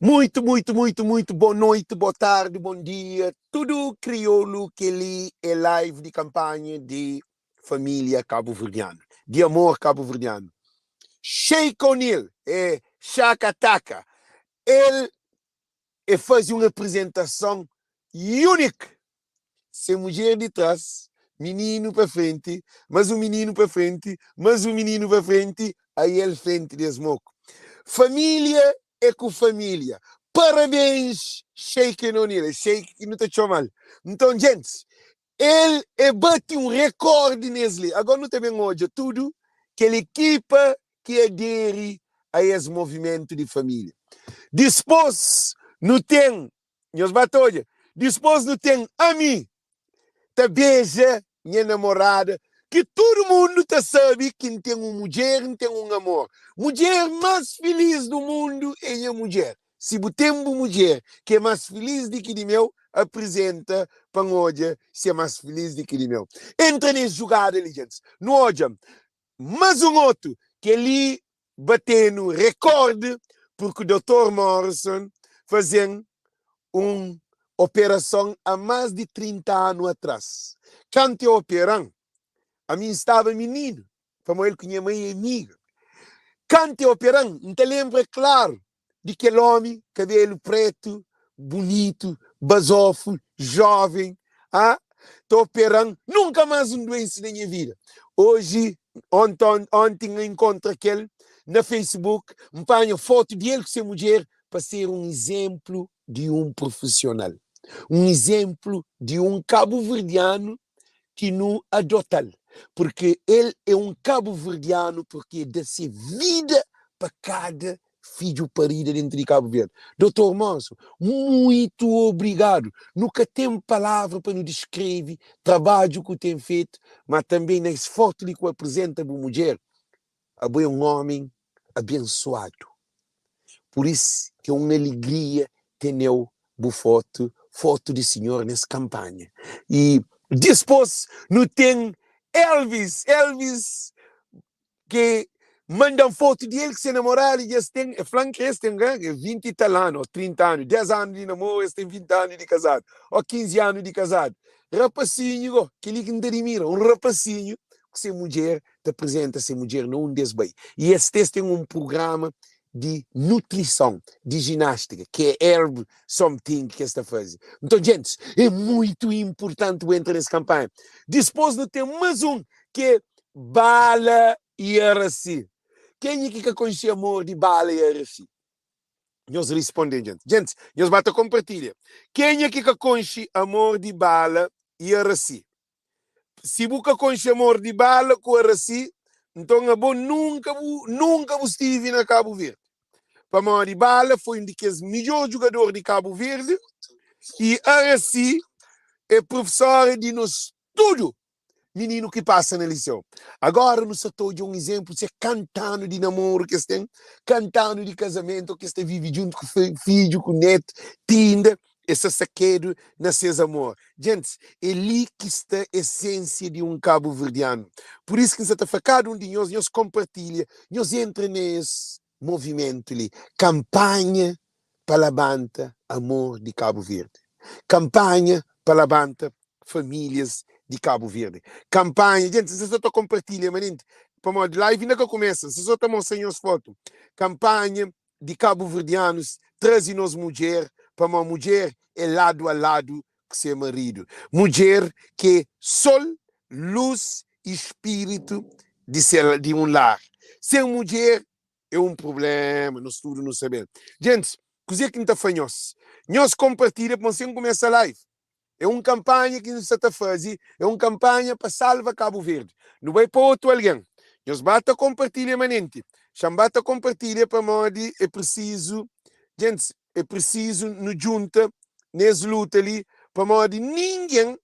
Muito, muito, muito, muito boa noite, boa tarde, bom dia. Tudo crioulo que li é live de campanha de família cabo-verdiano, de amor cabo-verdiano. Sheik O'Neal é Chaka Taka. El é faze um apresentação única. Se mudjer di tras, mininu pa frenti, mas un mininu pa frenti, mas un mininu pa frenti, aí el frenti des moku. Família é ku família. Parabéns, Sheik O'Neal. É Sheik ki nu ta txoma-l. Nton, gentis, el é bati un rekorde nes li. Agora nu ta ben odja tudu kel ekipa ki aderi a es movimentu di família. Dispôs nu ten, nhos ba ta odja, dispôs nu ten ami ta beja nha namorada ki tudu mundu ta sabe ki N ten un mudjer, N ten un amor. Mudjer más filís du mundu é nha mudjer. Si bu ten bu mudjer ki é más filís di ki di meu, aprizenta pa N odja si é más filís di ki di meu. Entra nes jugada li, djentis. Nu odja Mas un otu, kel-li bate-nu rekórdi purki Dotor Morrison faze-m un operason a más di 30 anu atrás. Kantu e opera-m, ami N staba mininu, pamodi el ku nha mai é amiga. Kantu e opera-m, N ta lenbra klaru di kel ómi, kabelu prétu, bunitu, bazófu, jóven, a ta opera-m. Nunka más un duense na nha vida. Oji, onti N inkontra ku el na Facebook, N panha fotu di el ku se mudjer pa ser un izénplu di un prufisional, un izénplu di un kabuverdianu ki nu adota-l, purki el é un kabuverdianu, purki el da se vida pa kada fidju parida dentu di Kabu Verdi. Dotor Morrison, muitu obrigadu. Nu ka ten palavra pa nu diskreve trabadju ku ten fetu, ma tanbe na es fotu li ku aprizenta bu mudjer, abo é un omi abensuadu. Pur is ki é un aligria teneu bu fotu, fotu di sinhor nes kanpanha. I dispos nu ten Elvis, Elvis ki manda-m fotu di el ku se namorada i es ten, el fla-m ki es ten 20 i tal anu, ô 30 anu, 10 anu di namoru, es ten 20 anu di kazadu, ô 15 anu di kazadu. Rapasinhu go, kel-li ki N ta dimira, un rapasinhu ku se mudjer ta prizenta se mudjer na undi es bai. I es tes ten un prugrama di nutrison, di jinástika, ki é Herb Something ki es ta faze. Nton, djentis, é muitu inpurtanti bu entra nes kanpanha. Dispôs nu ten más un ki é Bala i Aracy. Kenha ki ka konxe amor di Bala i Aracy? Nhos risponde-m, djentis. Djentis, nhos ba ta konpartilha. Kenha ki ka konxe amor di Bala i Aracy? Si bu ka konxe amor di Bala ku Aracy, nton abo nunka bu nunka bu stivi na Kabu Verdi. Pamodi Bala foi un di kes midjor djugador di Kabu Verdi i Aracy é profesora di nos tudu mininu ki pasa na liseu. Agora nu sa ta odja un izénplu se kanta anu di namoru ki es ten, kanta anu di kazamentu ki es ta vive djuntu ku fidju ku netu ti inda es sta sakedu na ses amor. Djentis, é li ki sta esensia di un kabuverdianu. Pur isu ki N sa ta fla kada un di nhos, nhos konpartilha, nhos entra na es movimentu li, kanpanha pa labanta amor di Kabu Verdi, kanpanha pa labanta famílias di Kabu Verdi, kanpanha, djentis, N sa ta konpartilha manenti, pamodi live inda ka kumesa, N sa so ta mostra nhos fotu, kanpanha di kabuverdianus traze nos mudjer pamó mudjer é ladu a ladu ku se maridu mudjer ki é sol lus i spiritu di se di un lar sen mudjer é un prublema nos tudu nu sabel djentis kuze ki nta fla nhos nhos konpartilha pamó sen kumesa live É un kanpanha ki nu sta ta faze, é un kanpanha pa salva Kabu Verdi. Nu bai pa otu algen. Nhos ba ta konpartilha manenti. Xa-m ba ta konpartilha pamodi é prisizu, djentis, é prisizu nu djunta nes luta li pamodi ningen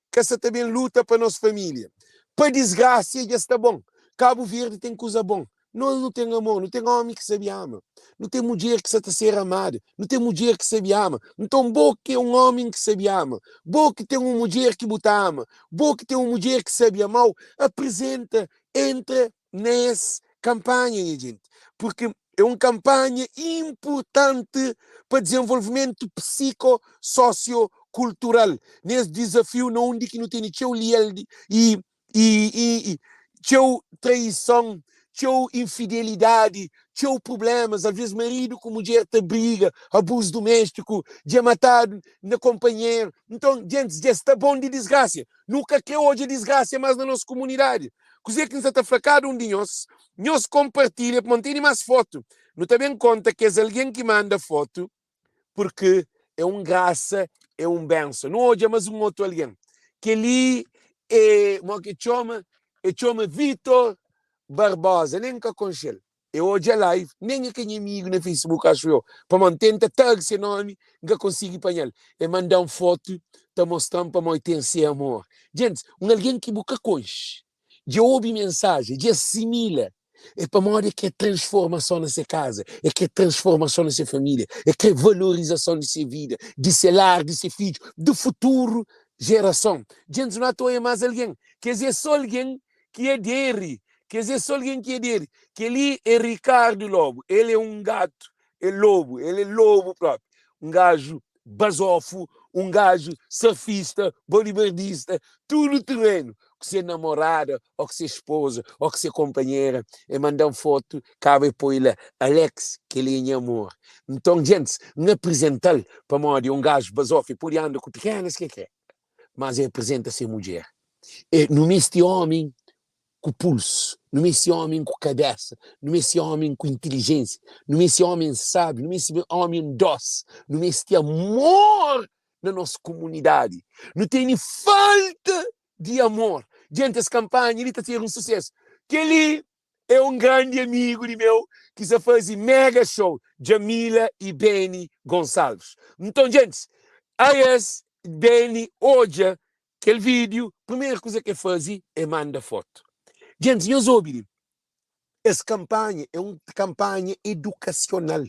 ka sa ta ben luta pa nos família. Pa disgrasia dja sta bon. Kabu Verdi ten kuza bon. Nos nu ten amor, nu ten ómi ki sabe ama, nu ten mudjer ki sa ta ser amada, nu ten mudjer ki sabe ama. Nton, bo ki é un ómi ki sabe ama, bo ki ten un mudjer ki bu ta ama, bo ki ten un mudjer ki sabe ama-u, aprizenta, entra na es kanpanha, nha jenti. Purki. É un kanpanha inpurtanti pa dizenvolvimentu psiko sosio kultural nes dizafiu na undi ki nu tene txeu lialdi i i txeu traison, txeu infidelidadi, txeu prublémas, alvês maridu ku mudjer ta briga, abuzu duméstiku, dja matadu na konpanheru. Nton, gentis, dja sta bon di disgrasia. Nu ka krê odja disgrasia más na nos kumunidadi. Kuzê ki N sta ta fla kada un di nhos, nhos konpartilha, pamodi N tene más fotu. Nu ta ben konta kes algen ki manda fotu, purkê é un grasa, é un benson. Nu odja más un otu algen. Kel-li é, mo ki txoma? E txoma Vitor Barbosa, nen N ka konxe-l. E odja live, nen e ka nha amigu na Facebook, axu eu, pamodi N tenta tag se nomi, N ka konsigi panha-l. E manda-m fotu ta mostra-m pamodi ten se amor. Djentis, un algen ki bu ka konxe, dja obi mensajen, dja asimila, é pamodi e kre transformason na se kaza, e kre transformason na se família, e kre valorizason di se vida, di se lar, di se fidju, di futuru jerason. Djentis, nu ata oia más algen, kes é so algen ki aderi, kes é so algen ki aderi. Kel-li é Ricardo Lobo, el é un gatu, é lobu, el é lobu propi, un gaju bazofu, un gaju surfista, bodibardista, tudu terenu, ku se namorada, o ku se espoza, o ku se konpanhera, e manda-m fotu, kaba e poi la, Alex, kel-li é nha amor. Nton, djentis, N aprizenta-l, pamodi é un gaju bazofu, e pode anda ku pikénas ki e kre, mas e aprizenta se mudjer. E nu meste ómi ku pulsu, nu meste ómi ku kabésa, nu meste ómi ku intilijénsia, nu meste ómi sábiu, nu meste ómi dósi, nu meste amor na nos kumunidadi. Nu tene falta di amor. Djenti, es kanpanha li ta ser un susésu. Kel-li é un grandi amigu di meu ki sa faze mega show, Djamila y Benny Gonçalves. Nton, djentis, aes Benny odja kel vídiu, primeru kuza ki el faze é manda fotu. Djentis, nhos obi li, es kanpanha é un kanpanha edukasional,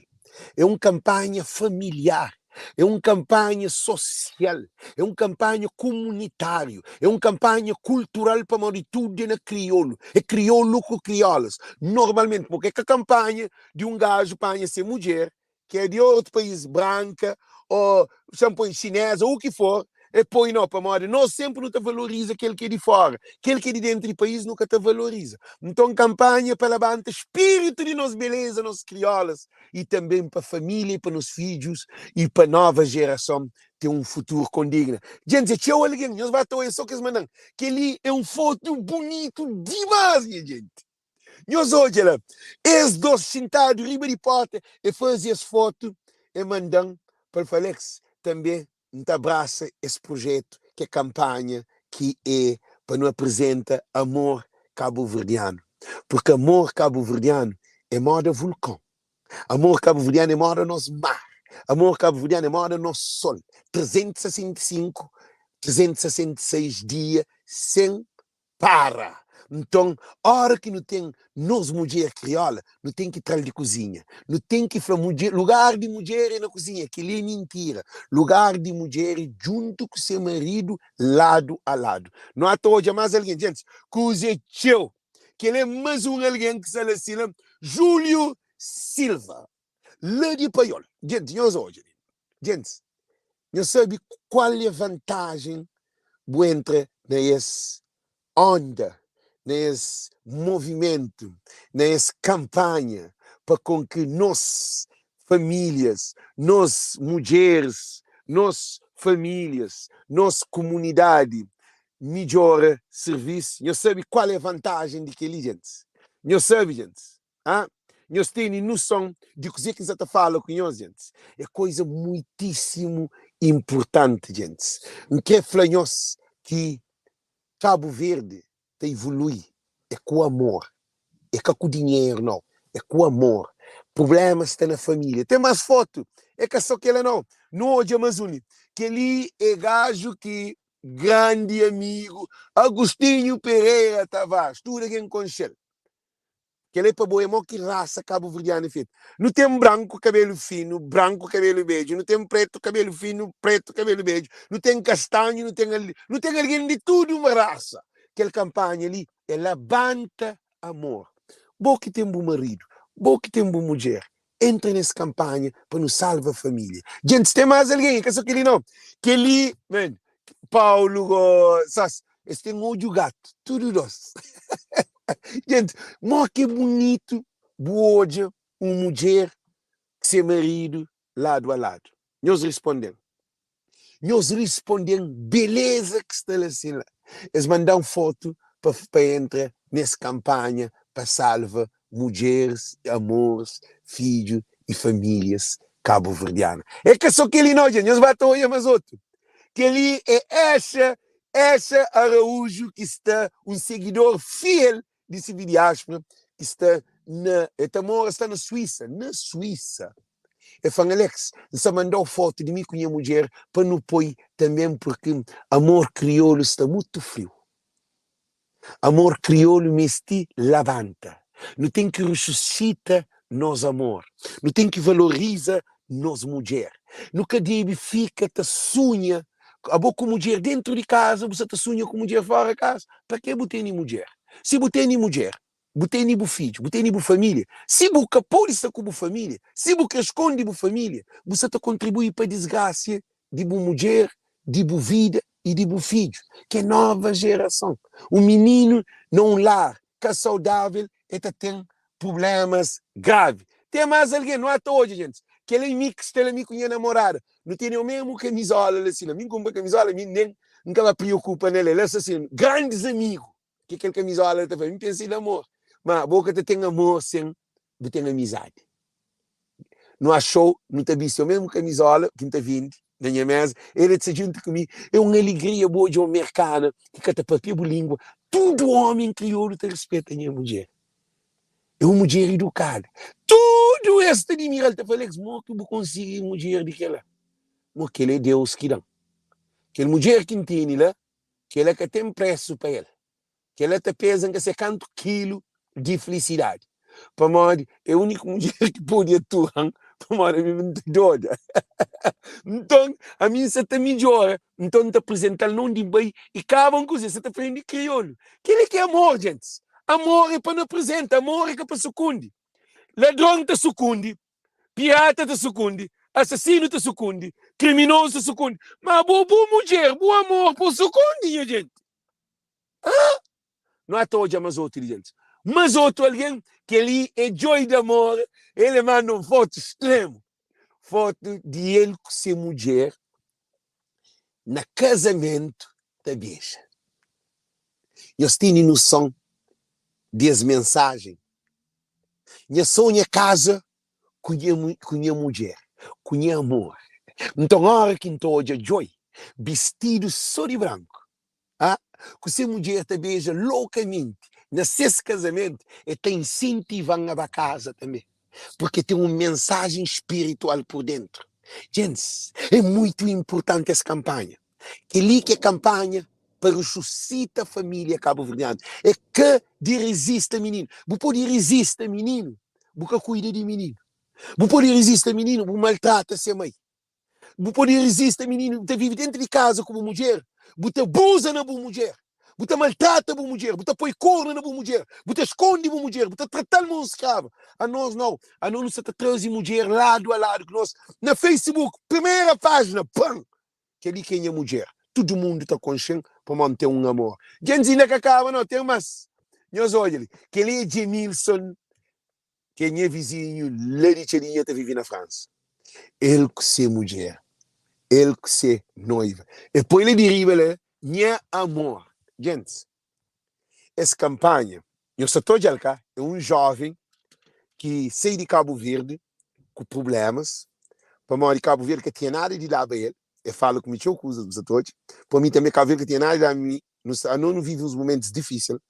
é un kanpanha familiar, é un kanpanha sosial, é un kanpanha kumunitáriu, é un kanpanha kultural pamodi tudu é na kriolu, é kriolu ku kriolas. Normalmenti, purki é ka kanpanha di un gaju panha se mudjer ki é di otu país, branka ô xa-m poi xineza ô u ki for, é poi no, pamodi nos senpri nu ta valoriza kel ki é di fora, kel ki é di dentu di país nu ka ta valoriza. Nton kanpanha é pa labanta spiritu di nos beleza, nos kriolas i tanben pa família i pa nos fidjus i pa nova jerason ten un futuru kondigna. Djentis, é txeu algen, nhos ba ta oia so kes manda-m. Kel-li é un fotu bunitu dimás, nha djenti. Nhos odja la, es dos xintadu riba di porta, e faze es fotu, e manda-m pa el fla, Alex, tanbe N ta abrasa es prujetu ki é kanpanha ki é pa nu aprizenta amor kabuverdianu, purki amor kabuverdianu é moda vulkon, amor kabuverdianu é moda nos mar, amor kabuverdianu é moda nos sol, 365, 366 dia sen Para! Nton, óra ki nu ten nos mudjer krióla, nu ten ki tra-l di kuzinha. Nu ten ki fla mudjer, lugar di mudjer é na kuzinha. Kel-li é mintira. Lugar di mudjer é djuntu ku se maridu, ladu a ladu. Nu ata odja más algen. Djentis, kuza é txeu. Kel-li é más un algen ki sta la si la, Júlio Silva, la di Paiol. Djentis, nhos odja li. Djentis, Nhos sabe kual é vantajen bu entra na es onda, na es movimentu, na es kanpanha pa kon ki nos familias, nos mudjeris, nos familias, nos kumunidadi midjora sirvis? Nhos sabe kual é vantajen di kel-li, djentis? Nhos sabe, djentis? Ha? Nhos tene noson di kuzê ki N sa ta fala ku nhos, djentis? É koiza muitísimu inpurtanti, djentis. N krê fla nhos ki Kabu Verdi ta ivolui é ku amor, é ka ku dinheru, nau, é ku amor. Prubléma sta na família. Ten más fotu, é ka sô kel-la, nau. Nu odja más un li. Kel-li é gaju ki grandi amigu Agostinho Pereira Tavares, tudu algen konxe-l. Kel-la é pa bo é mo ki rasa kabuverdianu é fetu. Nu ten branku kabelu finu, branku kabelu bedju, nu ten pretu kabelu finu, pretu kabelu bedju, nu ten kastanhu, nu ten nu ten algen di tudu uma rasa. Kel kanpanha li é labanta amor. Bo ki ten bu maridu, Bo ki ten bu mudjer, entra nes kanpanha pa nu salva família. Djentis, ten más algen, é ka so kel-li nau. Kel-li, man, Paulu go Sas, es ten odju gatu, tudu dos. Djentis, mó ki é bunitu bu odja un mudjer ku se maridu ladu a ladu. Nhos risponde-m. Nhos risponde-m beleza ki sta la sin la. Es manda-m fotu pa pa entra nes kanpanha pa salva mudjeris, amoris, fidju i famílias kabuverdianu. É ka so kel-li nau, dja nhos ba ta odja más otu. Kel-li é Exa, Exa Araújo ki sta un segidor fiel di CV Diáspora ki sta na, el ta mora, sta na Suísa, na Suísa. El fla-m, Alex, N sta manda-u fotu di mi ku nha mudjer pa nu poi tanben purki amor kriolu sta mutu friu. Amor kriolu mesti labanta. Nu ten ki rususita nos amor. Nu ten ki valoriza nos mudjer. Nu ka debe fika ta sunha abo ku mudjer dentu di kaza, bu sta ta sunha ku mudjer fora kaza. Pa ke bu tene mudjer? Si bu tene mudjer, bu tene bu fidju, bu tene bu família. Si bu ka pode sta ku bu família, si bu kre skonde bu família, bu sta ta kontribui pa disgrasia di bu mudjer, di bu vida i di bu fidju, ki é nova jerason. Un mininu na un lar ka saudável el ta ten prublémas gravi. Ten más algen, nu ata odja gentis. Kel-la é mi ki sta la, mi ku nha namorada. Nu tene omésmu kamizóla la si la. Mi N kunpra kamizóla, mi nen N ka ba priokupa na el. El sta si, grandis amigu. Ke kel kamizola la ta fla? Mi pensa i na amor. Ma bo ka ta ten amor sen bu ten amizadi. Nu axou, nu ta bisti omesmu kamizola ki N ta vende na nha meza, el ta sta djuntu ku mi. É un aligria bu odja un merkana ki ka ta papia bu lingua. Tudu omi kriolu ta rispeta nha mudjer. É un mudjer idukadu. Tudu es ta dimira-l, ta fla, Alex, mo ki bu konsigi mudjer di kela? Mo kel é Deus ki da-m. Kel mudjer ki N tene la, Kela ka ten presu pa el. Kela ta peza N ka se kantu kilu di flisidadi. Pamodi é uniku mudjer ki pode atura-m pamodi ami N ta doda. Nton ami N sa ta midjora, nton N ta aprizenta-l na undi N bai i kaba un kuze, N sa ta prende kriolu. Keli ki é amor, djentis. Amor é pa nu aprizenta, amor é ka pa sukundi. Ladron ta sukundi, Pirata ta sukundi, asasinu ta sukundi, kriminozu ta sukundi, ma bo, bu mudjer, bu amor po sukundi, nha jenti. Ah! Nu ata odja mas otu di djentis. Mas otu algen, kel-li é Joy d'Amor, el e manda un fotu stremu, fotu di el ku se mudjer na kazamentu ta beja. Nhos tene noson di es mensajen? Nha sonhu é kaza ku nha ku nha mudjer, ku nha amor. Nton óra ki N ta odja Joy bistidu sô di branku, ah, ku se mudjer ta beja loukamenti na ses kazamentu, el ta insentiva-m a ba kaza tanbê, purke ten un mensajen spiritual pur déntu. Djentis, é muitu inpurtanti es kanpanha. Kel-li ki é kanpanha pa resusita família kabuverdianu. É ka di rezista mininu. Bu pode rezista mininu, bu ka kuida di mininu. Bu pode rezista mininu, bu maltrata se mai. Bu pode rezista mininu, bu ta vive dentu di kaza ku bu mudjer, bu ta abuza na bu mudjer, bu ta maltrata bu mudjer, bu ta poi kornu na bu mudjer, bu ta skonde bu mudjer, bu ta trata-l ma un skrava. Anos nau, anos nu sta ta traze mudjer ladu a ladu ku nos na Facebook, primera pájina, pan! Kel-li ki é nha mudjer. Tudu mundu ta konxe-m pamodi N ten un amor. Dja-m inda ka kaba nau, ten más. Nhos odja li. Kel-li é Djemilson, ki é nha vizinhu la di Txadinha, ta vive na Fransa. El ku se mudjer, el ku se noiva. El poi la di riba la, nha amor. Djentis, es kanpanha, nhos sa ta odja-l ka? É un jóven ki sai di Kabu Verdi ku prublémas, pamodi Kabu Verdi ka tinha nada di daba el. El fala ku mi txeu kuzas, bu sa ta odja. Pa mi tanbê Kabu Verdi ka tinha nada di daba mi. Nu sa, anos nu vive uns mumentus difísil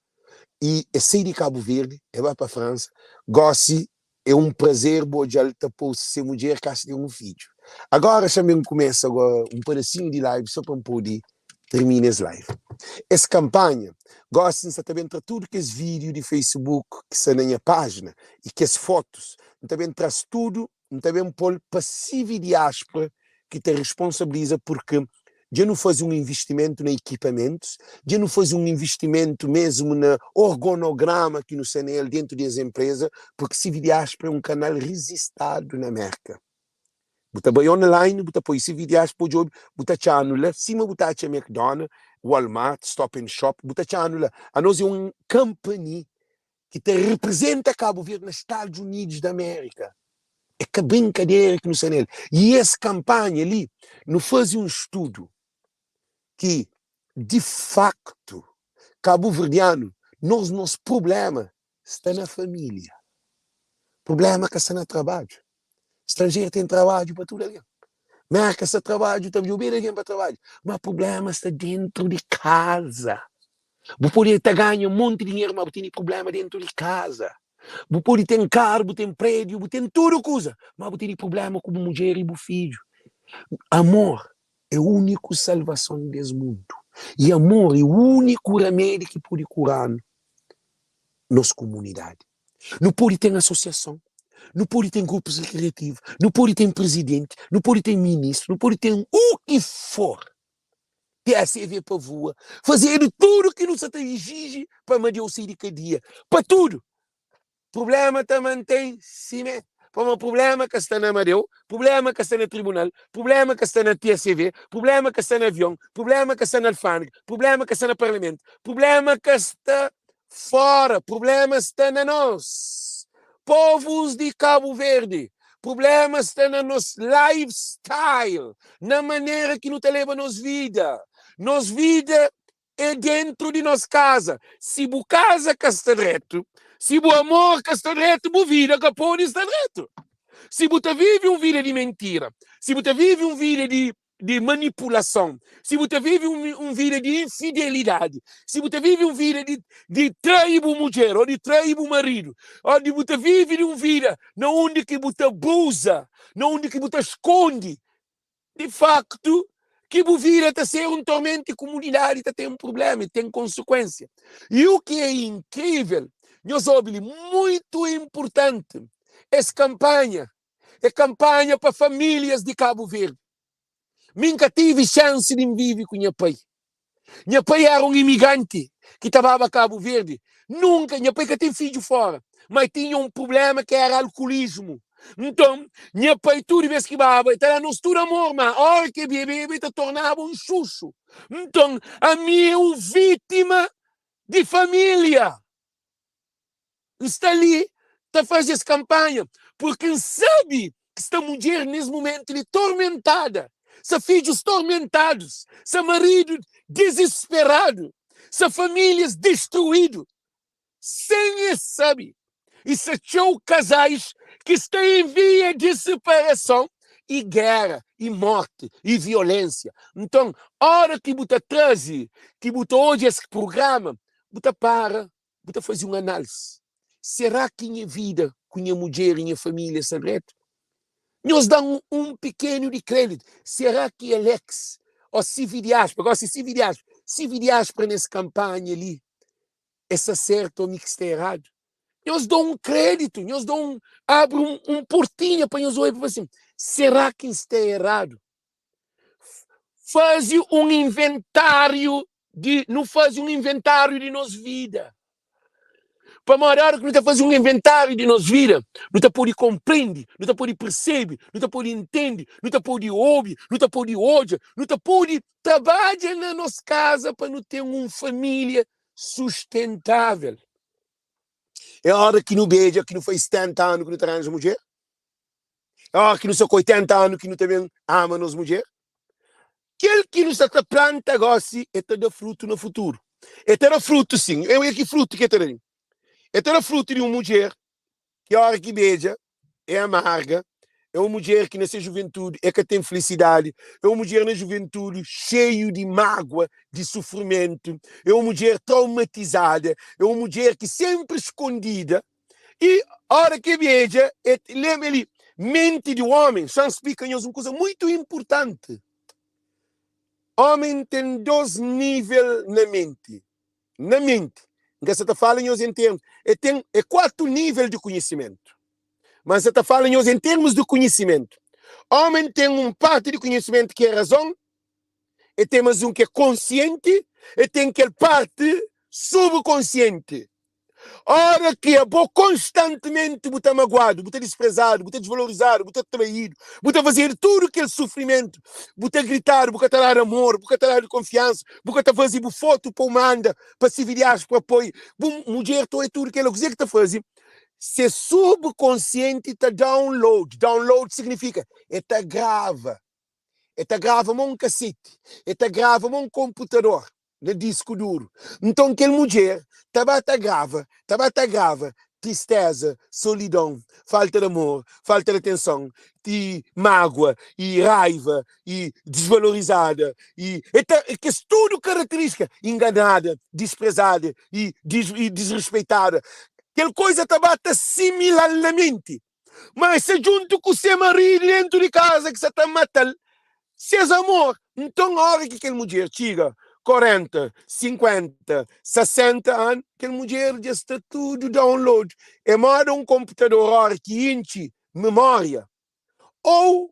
i el sai di Kabu Verdi, el ba pa Fransa. Gósi É un prazer bu odja-l ta pou se mudjer kasi ten un fidju. Agora xa-m N kumesa agora un padasinhu di live so pa N pode termina es live. Es kanpanha, gosi N sa ta ben tra tudu kes vídiu di Facebook ki sta na nha pájina i kes fotus, N ta ben tra-s tudu, N ta ben pô-l pa CV Diáspora ki ta responsabiliza purki. Dja nu faze un investimentu na ekipamentus, dja nu faze un investimentu mesmu na orgonograma ki nu sta na el dentu di es enpreza, purki CV Diáspora é un kanal rizistadu na Mérka. Bu ta bai online, bu ta poi CV Diáspora pa djobe, bu ta atxa-nu la, sima bu ta atxa McDonald, Walmart, Stop and Shop, bu ta atxa-nu la. Anos é un company ki ta representa Cabo Verde na Estados Unidos da América. É ka brinkadera ki nu sta nel. E es kampanha li, nu faze un studu ki di faktu kabuverdianu, nos nos prublema sta na familia. Prublema ka sta na trabadju. Stranjeru ten trabadju pa tudu algen. Merka sta trabadju, ta djobedu algen pa trabadju. Ma prublema sta dentru di kaza. Bu pode ta ganha monti dinheru, ma bu tene prublema dentru di kaza. Bu pode ten karu, bu ten prédiu, bu ten tudu kuza, ma bu tene prublema ku bu mudjer i bu fidju. Amor é úniku salvason des mundu. I amor é úniku ramedi ki pode kura-nu nos kumunidadi. Nu pode ten asosiason, nu pode ten grupus rikriativu, nu pode ten prizidenti, nu pode ten ministru, nu pode ten u ki for. TSV pa voa, fazedu tudu ki nu sa ta iziji pa Amadeu sai di kadia, pa tudu. Prublema ta mantém simé. Pamodi prublema ka sta na Amadeu, prublema ka sta na tribunal, prublema ka sta na TSV, prublema ka sta na avion, prublema ka sta na alfândega, prublema ka sta na parlamentu, prublema ka sta fora, prublema sta na nos, povus di Kabu Verdi, prublema sta na nos lifestyle, na manera ki nu ta leba nos vida. Nos vida é dentru di nos kaza. Si bu kaza ka sta dretu, si bu amor ka sta dretu, bu vida ka pode sta dretu. Si bu ta vive un vida di mentira, si bu ta vive un vida di di manipulason, si bu ta vive un, un vida di infidelidadi, si bu ta vive un vida di, di trai bu mudjer ô di trai bu maridu, ô di bu ta vive di un vida na undi ki bu ta abuza, na undi ki bu ta skonde, di faktu ki bu vida ta ser un tormentu i kumunidadi ta ten prubléma i ten konsekuénsia. I u ki é inkrível, nhos obi li, muitu inpurtanti, es kanpanha é kanpanha pa famílias di Kabu Verdi. Mi N ka tivi xansi di N vive ku nha pai. Nha pai éra un imigranti ki ta baba Kabu Verdi. Nunka nha pai ka ten fidju fóra, má el tinha un prubléma ki éra alkulismu. Nton, nha pai tudu bês ki baba, el ta da nos tudu amor, má óra ki el bebeba el ta tornaba un xuxu. Nton, ami é un vítima di família. N sta li ta faze es kanpanha purki N sabe ki sta mudjer nes mumentu li tormentada, sa fidjus tormentadus, sa maridu dizisperadu, sa famílias distruídu sen es sabe. I sta txeu kazais ki sta en via di separason i géra i morti i violénsia. Nton, óra ki bu ta traze, ki bu ta odja es prugrama, bu ta para Bu ta faze un análise, Será ki nha vida ku nha mudjer i nha família sta dretu? Nhos da-m un pikenu di kréditu. Será ki Alex ô CV Diáspora, gósi CV Diáspora, CV Diáspora nes kanpanha li é sta sértu ô mi ki sta eradu? Nhos da un kréditu, nhos da un, abri un, un portinha pa nhos obi pa fla sin, Será ki N sta eradu? Faze un inventáriu di nu faze un inventáriu di nos vida. Pamodi óras ki nu ta faze un inventáriu di nos vida, nu ta pode konprende, nu ta pode persebe, nu ta pode intende, nu ta pode obi, nu ta pode odja, nu ta pode trabadja na nos kaza pa nu ten un família sustentável. É óra ki nu bedja, ki nu faze 70 anu ki nu ta ranja mudjer? É óra ki nu sta ku 80 anu ki nu ta ben ama nos mudjer? Kel ki nu sta ta planta gósi, el ta da frutu na futuru. El ta da frutu sin. É ki frutu ki el ta da? El ta da frutu di un mudjer ki óra ki bedja é amarga, é un mudjer ki na se juventudi el ka ten filisidadi, é un mudjer na juventudi xeiu di mágua, di sufrimentu, é un mudjer traumatizada, é un mudjer ki sénpri skondida. I ora ki e beja, e lenbra li, menti di omi. Xa N splika nhos un kuza muitu inpurtanti. Omi ten dos nivel na menti. Na menti. N ka sa ta fala nhos en termus, e ten e kuatu nivel di kunhisimentu. Ma N sa ta fala nhos en termus di kunhisimentu. Omi ten un parti di kunhisimentu ki é razon. E ten mas un ki é konsienti, e ten kel parti subkonsienti. Ora ki abo konstantimenti bu ta maguadu, bu ta disprezadu, bu ta disvalorizadu, bu ta traídu, bu ta fazedu tudu kel sufrimentu, bu ta gritadu, bu ka ta dadu amor, bu ka ta dadu konfiansa, bu ka ta faze bu fotu pa-u manda pa sirvi di aspa poi bu mudjer ta oia tudu kel-la, kuzê ki ta faze? Se subkonsienti ta download. Download signifika e ta grava. E ta grava ma un kaseti, e ta grava ma un konputador na disku duru. Nton kel mudjer ta ba ta grava, ta ba ta grava tristeza, solidon, falta di amor, falta di atenson, i mágua, i raiva, i disvalorizada, i e ta kes tudu karaterístika, inganada, disprezada i disrespeitada. Kel koza ta ba ta simila-l na menti. Ma se djuntu ku se maridu dentu di kaza ki sa ta mata-l ses amor. Nton, óra ki kel mudjer txiga 40, 50, 60 anu, kel mudjer dja sta tudu download. É móda un konputador óra ki intxi memória, ô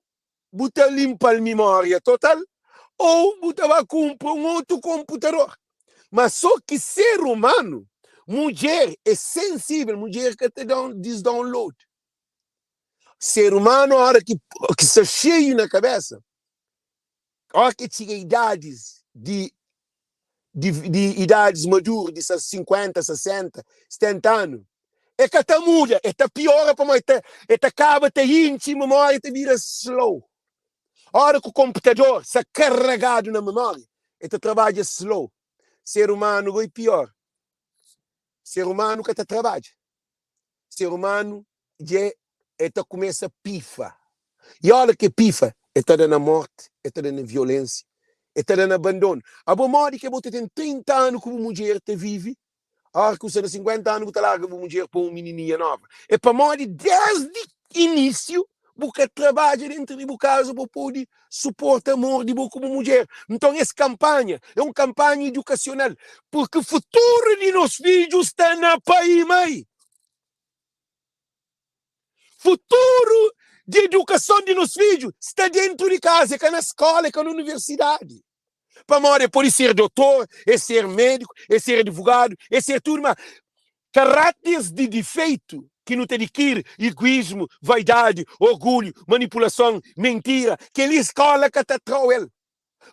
bu ta linpa-l mimória total ô bu ta ba kunpra un otu konputador. Ma sô ki ser umanu, mudjer é sensível, mudjer ka ta da disdownload. Ser umanu óra ki ki sta xeiu na kabésa, óra ki txiga idadis di di di idadis maduru di 50, 60, 70 anu, e ka ta muda, e ta piora pamodi e ta e ta kaba ta intxi memória ta bira slow. Ora ku konputador sta karregadu na memória, e ta trabadja slow. Ser umanu goi pior. Ser umanu ka ta trabadja. Ser umanu dje e ta kumesa pifa. I ora ke pifa, e ta da na morti, e ta da na violensia, e ta da na abandonu. Abo modi ke bo ta ten 30 anu ku bu mudjer ta vivi Óras ki bu sta na 50 anu, bu ta larga bu mudjer pa un minininha nova. É pamodi désdi inísiu bu ka trabadja déntu di bu kaza pa bu pode suporta amor di bo ku bu mudjer. Nton, es kanpanha é un kanpanha idukasional, purki futuru di nos fidju sta na pai i mai. Futuru di edukason di nos fidju sta déntu di kaza, é ka na skóla, é ka na universidadi. Pamodi e pode ser dotor, e ser médiku, e ser advogadu, e ser tudu, ma karáteres di difeitu ki nu ta dikiri, iguísmu, vaidadi, orgulhu, manipulason, mentira, kel-li skóla ka ta tra-u el.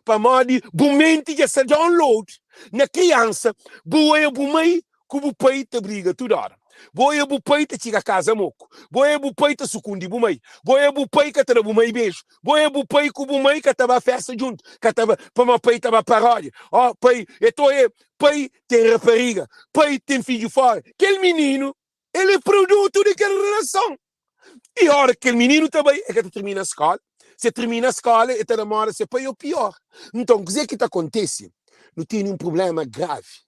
Pamodi bu menti dja sta download na kriansa, bu oia bu mai ku bu pai ta briga tudu óra. Bo oia bu pai ta txiga kaza moku. Bo oia bu pai ta sukundi bu mai. Bo oia bu pai ka ta da bu mai beju. Bo oia bu pai ku bu mai ka ta ba festa djuntu. Ka ta ba, pamodi pai ta ba paródia. Ó, pai, e ta oia pai ten rapariga, pai ten fidju fóra. Kel mininu, el é produtu di kel relason. I óra ki kel mininu ta bai, el ka ta tirmina skóla. Si el tirmina skóla, el ta namora se pai ô piór. Nton, kuzê ki ta kontise? Nu tene un prubléma gravi.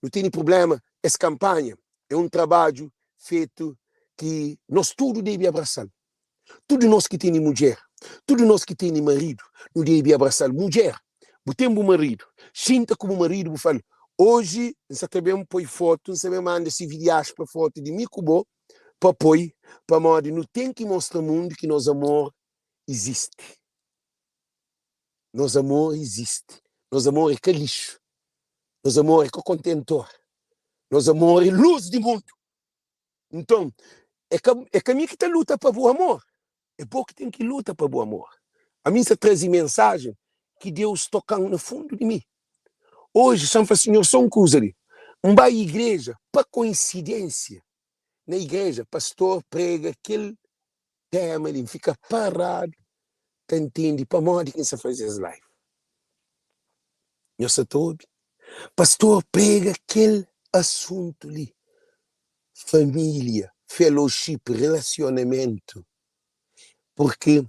Nu tene prubléma. Es kanpanha é un trabadju fetu ki nos tudu debe abrasa-l. Tudu nos ki tene mudjer, tudu nos ki tene maridu, nu debe abrasa-l. Mudjer, bu ten bu maridu, xinta ku bu maridu bu fla-l, Oji N sa ta ben poi fotu, N sa ben manda si diáspora fotu di mi ku bo pa poi, pamodi nu ten ki mostra mundu ki nos amor izisti. Nos amor izisti. Nos amor é ka lixu. Nos amor é ka kontentor. Nos amor é lus di mundu. Nton, é ka, é ka mi ki ta luta pa bu amor, é bo ki ten ki luta pa bu amor. Ami N sta traze mensajen ki Deus toka-m na fundu di mi. Oji, xa N fla Sinhor sô un kuza li, N bai igreja pa koinsidênsia. Na igreja, pastor prega kel tema li, N fika paradu ta ntende pamodi ki N sta faze es live. Nhos sta ta obi? Pastor prega kel asuntu li, família, fellowship, relasionamentu, purki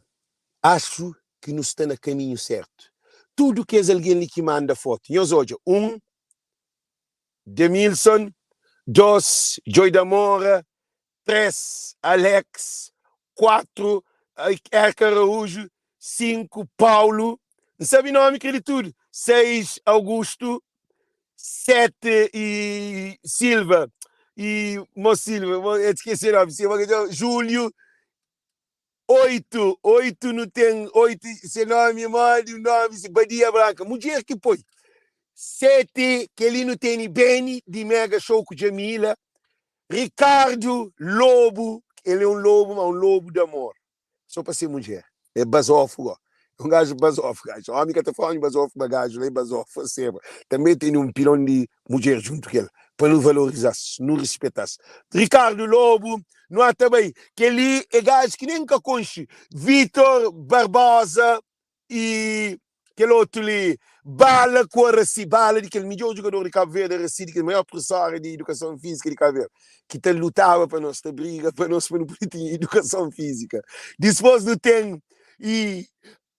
axu ki nu sta na kaminhu sertu. Tudu kes algen li ki manda fotu, nhos odja, 1 Demilson, 2 Joy Damora, 3 Alex, 4 Erka Araújo, 5 Paulo, N sabe nomi kel-li tudu, 6 Augusto, 7 e Silva, e mo Silva, mo, e skese nomi, Silva, Júlio. 8, 8 nu ten 8, se nomi é modi? Un nomi si Badia Branca, mudjer ki poi. 7, kel-li nu teni Beni di Mega Show ku Djamila, Ricardo Lobo, el é un lobo, ma un lobo di amor. So pa se mudjer. É bazofu go. É un gaju bazofu gaju. Omi ka ta fla omi bazofu ma gaju la é bazofu a seba. Tanbe tene un pilon di mudjer djuntu ku el pa nu valoriza-s, nu rispeta-s. Ricardo Lobo, nu ata bai. Kel-li é gaju ki nen N ka konxe. Vitor Barbosa i kel otu li, Bala ku Aracy. Bala di kel midjor jugador di Kabu Verdi, Aracy di kel maior prufesora di idukason fizika di Kabu Verdi, ki ta lutaba pa nos, ta briga pa nos pa nu pode tinha idukason fizika. Dispos nu ten i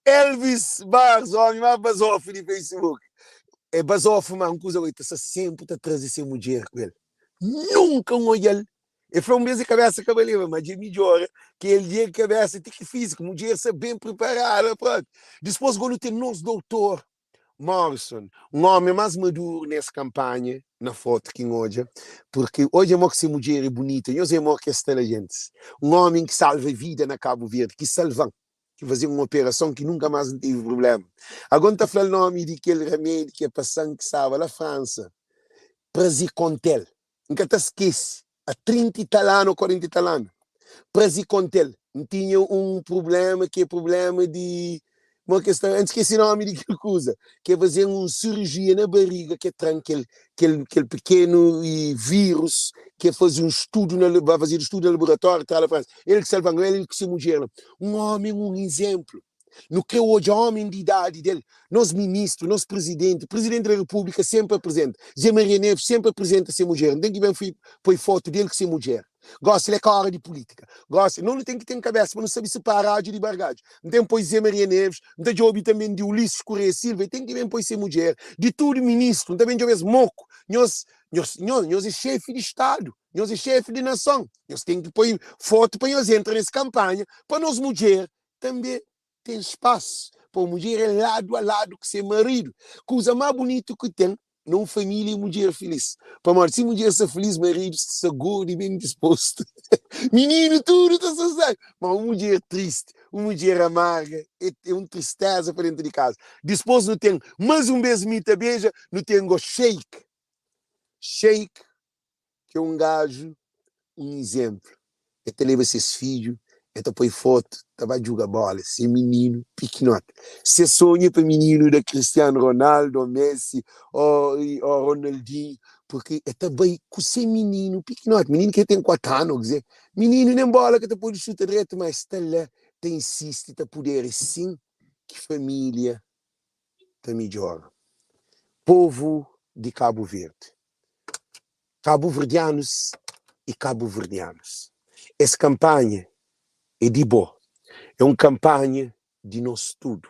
Elvis Barros, omi más bazofu di Facebook. É bazofu ma un kuza, ta sta senpri ta traze se mudjer ku el. Nunka N odja-l El fla un bes di kabesa ka baleba, ma dja midjora ki el dja kabesa ti ki fisiku, mudjer sta ben priparada propi. Dispos go nu ten nos doutor Morrison, un omi mas maduru nes kampanha na fotu ki N odja, purki odja mo ki se mudjer e bunita, nhos e mo ki es sta la gentis. Un omi ki salva vida na Kabu Verdi, ki salva-m, ki faze-m un operason ki nunka mas N tevi prublema. Ago N ta fla-l nomi di kel ramedi ki e pasa-m ki staba la Fransa, Prazicontel. N ka ta skese, a 30 i tal anu, 40 i tal anu, Prazicontel, N tinha un prubléma ki é prubléma di, mo ki es ta, N skese nomi di kel kuza, ki é faze-m un sirujia na bariga ki é tra-m kel, kel, kel pikenu vírus, ki é faze un studu na, ba fazedu studu na laboratóriu, tra la Fransa. El ki salva-m, el ku se mudjer la. Un ómi, un izénplu. Nu kre odja omi di idadi del, nos ministru, nos prizidenti, prizidenti di repúblika senpri aprizenta, Zé Maria Neves senpri aprizenta se mudjer, N ten ki ben fui poi fotu del ku se mudjer. Gosi la é ka ora di pulítika. Gosi no nu ten ki ten kabesa pa nu sabe sipara adju di bargadju. N ten poi Zé Maria Neves, N ta djobe tanben di Ulisses Correia Silva, e ten ki ben poi se mudjer, di tudu ministru, N ta ben djobe-s moku. Nhos, nhos, nhos, nhos é xefi di stadu, nhos é xefi di nason, nhos ten ki poi fotu pa nhos entra nes kanpanha pa nos mudjer Tanbê ten spasu pa un mudjer é ladu a ladu ku se maridu. Kuza más bunitu ki ten na un família é mudjer filís. Pamodi si mudjer sta filís, maridu sta gordu i ben dispostu. Mininu tudu ta sta sabi. Má un mudjer tristi, un mudjer amarga é un tristéza pa déntu di kaza. Dipôs nu ten más un bês mi ta beja, nu ten go Sheik. Sheik ki é un gaju un izénplu. El ta leba ses fidju, el ta poi fotu, ta ba djuga bóla, se mininu pikinoti. Se sonhu é pa mininu da Cristiano Ronaldo, ô Messi, ô Ronaldinho, purki el ta bai ku se mininu pikinoti, mininu ki ten 4 anu, ô kuzê. Mininu nen bóla ka ta pode xuta dretu, ma es sta la ta insisti, ta puder. É sin ki família ta midjora. Povu di Kabu Verdi. Kabuverdianus i kabuverdianas, es kanpanha é di bo, é un kanpanha di nos tudu.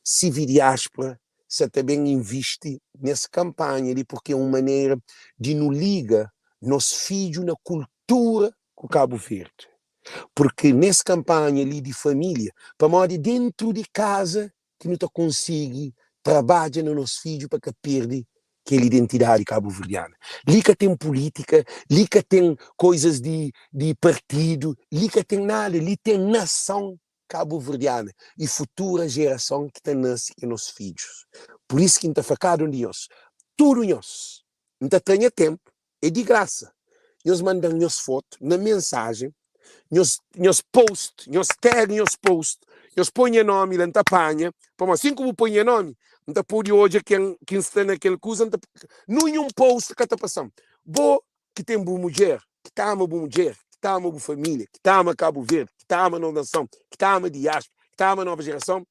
Cividiaspora sa ta ben invisti nes kanpanha li purki é un manera di nu liga nos fidju na kultura ku Kabu Verdi. Purki nes kanpanha li di familia, pamodi dentu di kaza ki nu ta konsigi trabadja na nos fidju pa ka perde kel identidadi kabuverdiana. Li ka ten pulitika, li ka ten koizas di di partidu, li ka ten nada, li ten nason kabuverdiana i futura jerason ki ta nase ki é nos fidjus. Pur isu ki N ta fla kada un di nhos, tudu nhos, N ta tra nha tenpu, é di grasa, nhos manda-m nhos fotu na mensajen, nhos nhos post, nhos tag nhos post, nhos poi nha nomi la, N ta panha, pamodi sin ku bu poi nha nomi, N ta pode odja ken ki N sta na kel kuza, N ta nunhun post ka ta pasa-m. Bo ki ten bu mudjer, ki ta ama bu mudjer, ki ta ama bu familia, ki ta ama Kabu Verdi, ki ta ama nos nason, ki ta ama diaspora, ki ta ama nova jerason,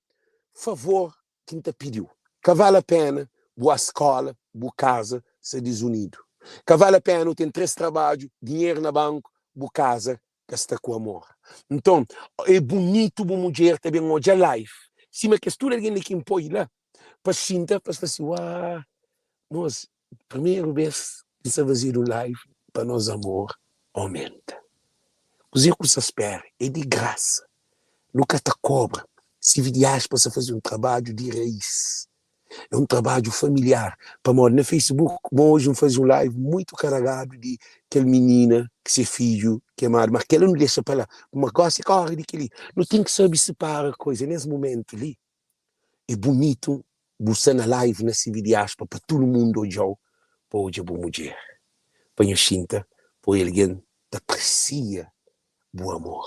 favor ki N ta pidi-u. Ka vale a pena bu a skola, bu kaza sta dizunidu. Ka vale a pena u ten 3 trabadju, dinheru na banku, bu kaza ka sta ku amor. Nton, é bunitu bu mudjer ta ben odja live, sima kes tudu algen li ki N poi la, pa xinta, pa es fla si, Uaa, mos, Primeru bês ki sta fazedu un live pa nos amor aumenta. Kuzê ku sta spera? É di grasa. Nu ka ta kobra. Sivi Diaspa sta faze un trabadju di rais. É un trabadju familiar pamodi na Facebook mo oji N faze un live muitu karagadu di kel minina ki se fidju kemadu ma kela nu dexa pa la ma gosi é ka ora di keli nu ten ki sabe sipara koza nes mumentu li é bunitu bu sta na live na CBDH pa tudu mundu odjau pa odja bu mudjer pa nhu xinta poi algen ta apresia bu amor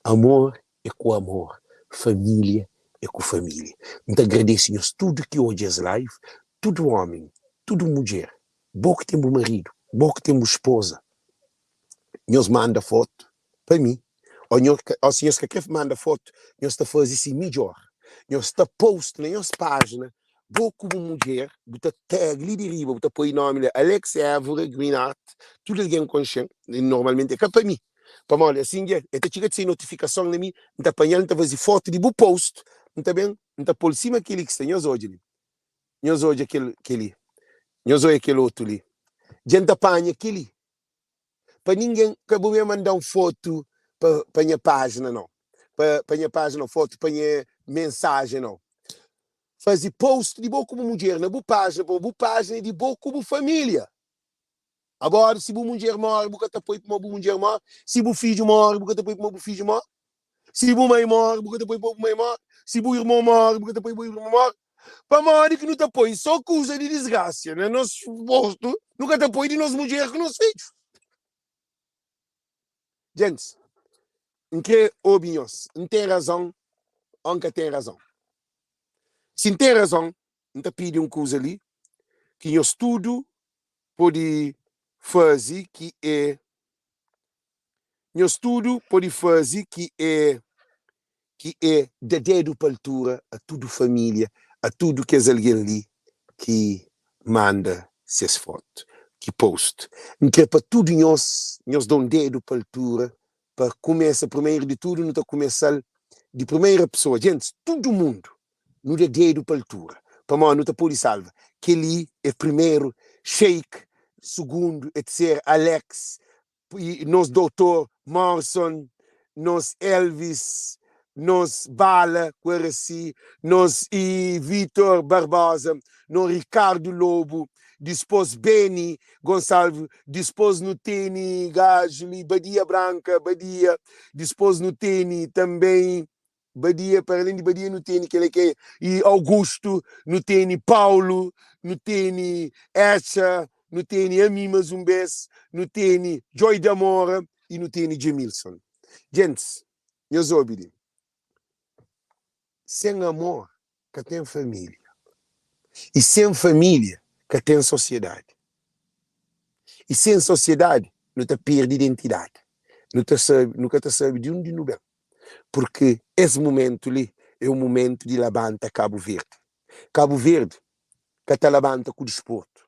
amor é ku amor, família é ku família. N ta agradese nhos tudu ki odja es live, tudu ómi, tudu mudjer, bo ki ten bu maridu, bo ki ten bu spoza, nhos manda fotu pa mi, ô nho ô si nhos ka kre manda fotu, nhos ta faze si midjór, nhos ta post na nhos pájina, bo ku bu mudjer, bu ta tag li di riba, bu ta poi nómi la Alex Évora Green Art, tudu algen konxe-m, normalmenti é ka pa mi. Pamodi asin dja el ta txiga di sai notifikason na mi, N ta panha-l, N ta faze fotu di bu post, N ta ben, N ta pô-l sima kel-li ki sta. Nhos odja li. Nhos odja kel, kel-li. Nhos odja kel otu li. Dja N ta panha kel-li. Pa ningen, ka bu ben manda-m fotu pa, pa nha pájina, nau. Pa, pa nha pájina, nau. Fotu pa nha mensajen, nau. Faze post di bo ku bu mudjer na bu pájina, pamodi bu pájina é di bo ku bu família. Agora, si bu mudjer móre, bu ka ta poi pamodi bu mudjer móre. Si bu fidju móre, bu ka ta poi pamodi bu fidju móre. Si bu mai móre, bu ka ta poi pamodi bu mai móre. Si bu irmon móre, bu ka ta poi pamodi bu irmon móre. Pamodi ki nu ta poi sô kuza di disgrasia na nos rostu, nu ka ta poi di nos mudjer ku nos fidju? Gentis, N krê obi nhos. N ten razon ô N ka ten razon? Si N ten razon, N ta pidi un kuza li ki nhos tudu pode faze ki é Nhos tudu pode faze ki é ki é da dedu pa altura a tudu família, a tudu kes algen li ki manda ses fotu, ki post. N kre pa tudu nhos, nhos da un dedu pa altura pa kumesa, primeru di tudu nu ta kumesa-l di primeira pesoa, djentis, tudu mundu Nu da dedu pa altura pamodi nu ta pode salva. Kel-li é primeru, Sheik, sugundu, é terseru, Alex, y nos Doutor Morrison, nos Elvis, nos Bala ku Aracy, nos y Vitor Barbosa, nos Ricardo Lobo, dispos Benny Gonçalves, dispos nu tene gaju li Badia Branca, Badia, dispos nu tene tanben Badia, para além di Badia nu tene kel ki é e Augusto, nu tene Paulo, nu tene Etcha, nu tene ami mas un bes, nu tene Joy Damora e nu tene Djemilson. Gentis, nhos obi li, sen amor ka ten família e sen família ka ten sosiedadi e sen sosiedadi nu ta perde identidadi, nu ta sabe, nu ka ta sabe di undi nu ben. Purki es mumentu li é un mumentu di labanta Kabu Verdi. Kabu Verdi ka ta labanta ku disportu.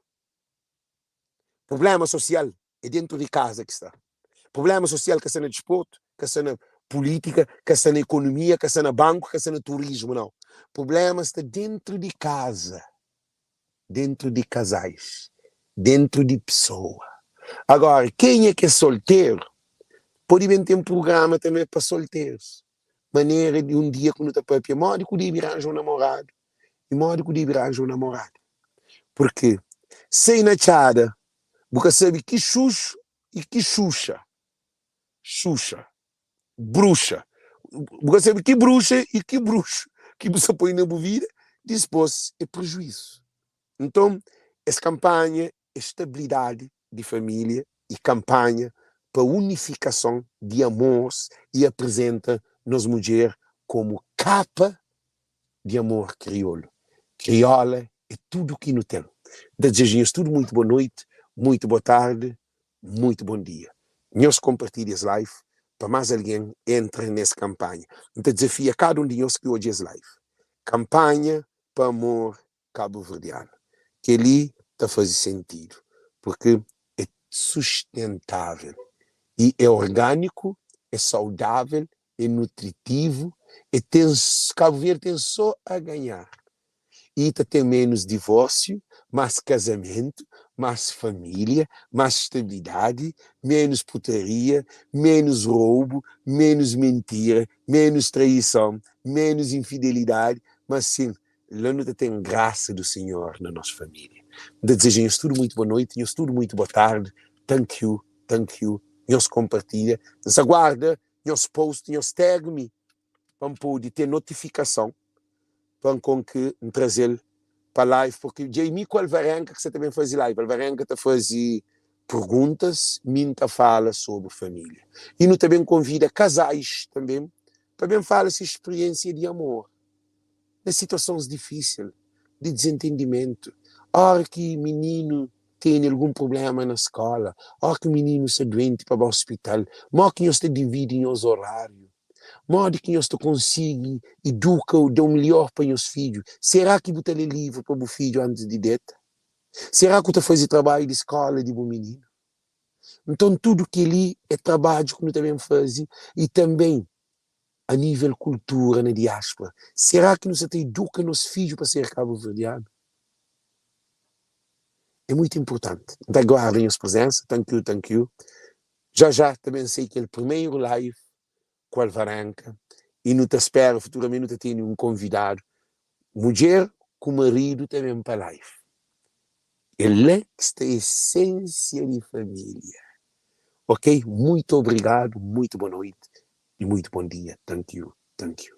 Prubléma sosial é dentu di kaza ki sta. Prubléma sosial ka sta na disportu, ka sta na pulítika, ka sta na ekonomia, ka sta na banku, ka sta na turismu, nau. Prubléma sta dentu di kaza. Dentru di kazais, dentru di pesoa. Agora, kenha ki é solteru, pode ben ten prugrama tanbe pa solterus. Manera di un dia ku nu ta papia modi ku debe ranja un namoradu i modi ku debe ranja un namorada. Purki sai na txada, bu ka sabe ki xuxu i ki xuxa, xuxa. bruxa. Bu ka sabe ki bruxa i ki bruxu ki bu sta poi na bu vida, dispôs é prejuízu. Nton, es kanpanha é stabilidadi di família i kanpanha pa unifikason di amors i aprizenta nos mudjer komu kapa di amor kriolu. Krióla é tudu ki nu ten. N ta dizeja nhos tudu muitu bo noiti, muitu bo tardi. Muito bom dia. Nhos compartilha es live pa mas alguém entra nes campanha. Nta desafia cada um di nhos ki odja es live. Campanha pa amor cabo-verdiano. Keli ta fazi sentido porque é sustentável e é orgânico, é saudável, é nutritivo, é tem Cabo Verde tem só a ganhar. I ta ten ménus divórsiu, más kazamentu, más família, más stabilidadi, ménus putaria, ménus roubu, ménus mintira, ménus traison, ménus infidelidadi, má sin. La nu ta ten grasa do Senhor na nos família. N ta dizeja nhos tudu muitu boa noiti, nhos tudu muitu boa tardi. Thank you, thank you. Nhos konpartilha. N sa guarda nhos post, nhos tag mi pa N pode ten notifikason pa N kon ki N traze-l pa live, porque dja é mi ku Alvarenga ki sa ta ben faze live. Alvarenga ta faze perguntas, mi N ta fala sobri família. I nu ta ben konvida kazais tanbe pa ben fala ses spiriénsia di amor. Na situasons difísil di dizentendimentu, óra ki mininu tene algun prubléma na skóla, óra ki mininu sta duenti pa ba ospital, modi ki nhos ta dividi nhos oráriu? Modi ki nhos ta konsigi iduka ô da u midjór pa nhos fidju? Será ki bu ta lé livru pa bu fidju antis di deta? Será ki bu ta faze trabadju di skóla di bu mininu? Nton, tudu kel-li é trabadju ki nu ta ben faze i tanbê a nível kultura na diáspora. Será ki nu sa ta iduka nos fidju pa ser kabuverdianu? É muitu inpurtanti. N ta aguarda nhos prezensa. Thank you, thank you. Já já ta ben sai kel primeru live ku Alvarenga i nu ta spera futuramenti nu ta tene un konvidadu mudjer ku maridu ta ben pa live. É la ki sta esensia di família. Ok, muitu obrigadu, muitu boa noiti. E muito bom dia. Thank you, thank you.